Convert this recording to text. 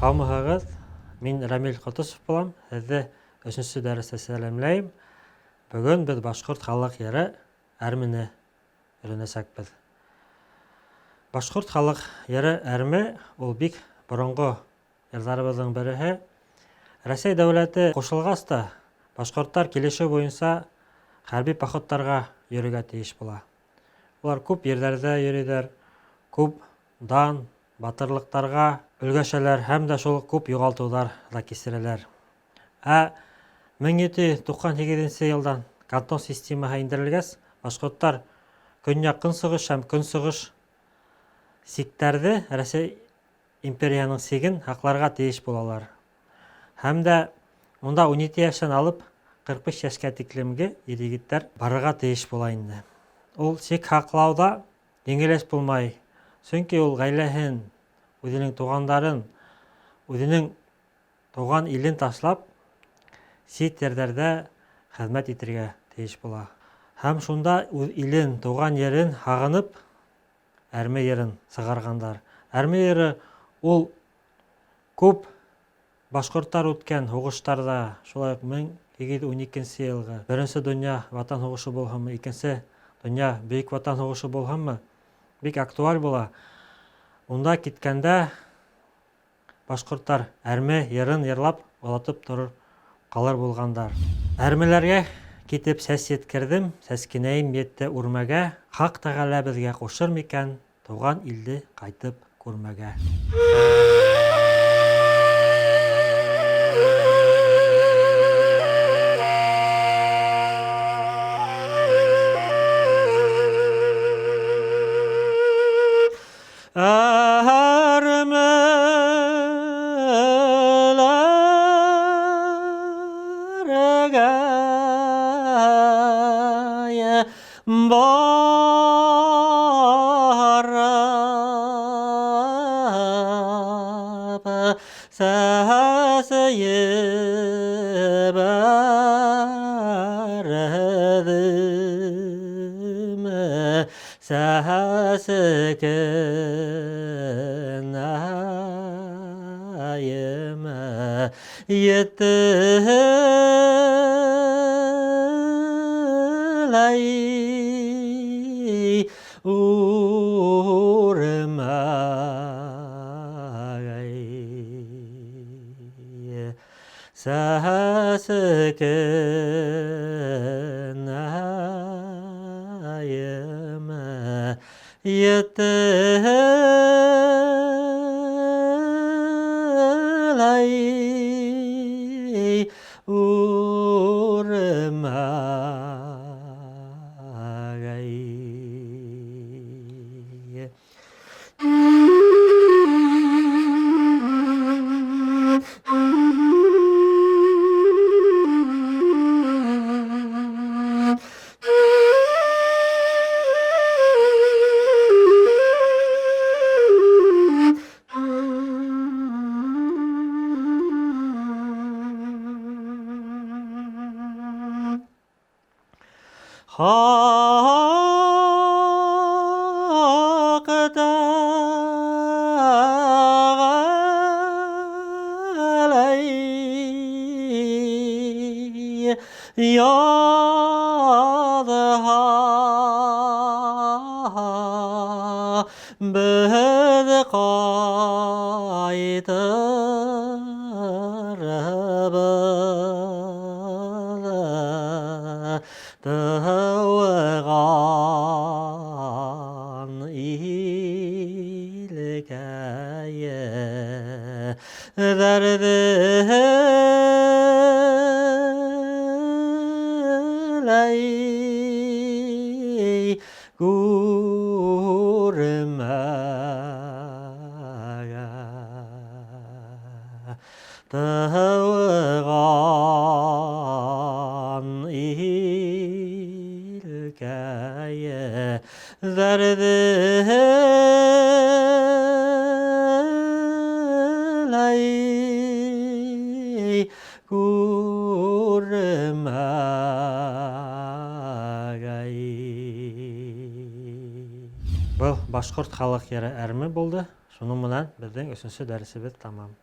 Һаумыһығыҙ! Мин Рәмил Ҡотосов булам. Һеҙҙе өсөнсө дәрестә сәләмләйем. Бөгөн беҙ башҡорт халыҡ йыры Әрмене өйрәнәсәкбеҙ. Башҡорт халыҡ йыры Әрме ул бик боронғо йырҙарыбыҙҙың береһе. Рәсәй дәүләте ҡушылғас та, башҡорттар килешеү буйынса хәрби походтарға йөрөргә тейеш була. Улар күп ерҙәрҙә йөрөйҙәр, күп дан, батырлыҡтарға өлгәшәләр һәм дә шул күп юғалтыуҙар ҙа кисерәләр. Ә 1798 нче йылдан кантон системаһы индерелгәс, башҡорттар көньяҡ-көнсығыш һәм көнсығыш сиктәрҙе Рәсәй империяһының сиген һаҡларға тейеш булалар. Һәм дә унда 17 йәштән алып 45 йәшкә тиклемге ир-егеттәр барырға тейеш була инде. Ул сик һаҡлауда еңел эш булмай, сөнки ул ғаиләһен, үҙенең туғандарын, үҙенең туған илен ташлап, сит ерҙәрҙә хеҙмәт итергә тейеш була. Һәм шунда үҙ илен, туған ерен һағынып, Әрме йырын сығарғандар. Әрме йыры ул күп башҡорттар үткән һуғыштарҙа, шулай уҡ 1812 нче йылғы Беренсе донъя Ватан һуғышы булһынмы, Икенсе донъя Бөйөк Ватан һуғышы булһынмы, бик актуаль була. Унда киткәндә Башҡорттар әрме йырын йырлап оҙатып торор ҡалыр булғандар. Әрмеләргә китеп сәс еткерҙем, Сәскенәйем етте үрмәгә, Хаҡ Тәғәлә беҙгә ҡушыр микән Тыуған илде ҡайтып күрмәгә. Был башҡорт халыҡ йыры әрме булды. Шуның менән беҙҙең өсөнсө дәресебеҙ тамам.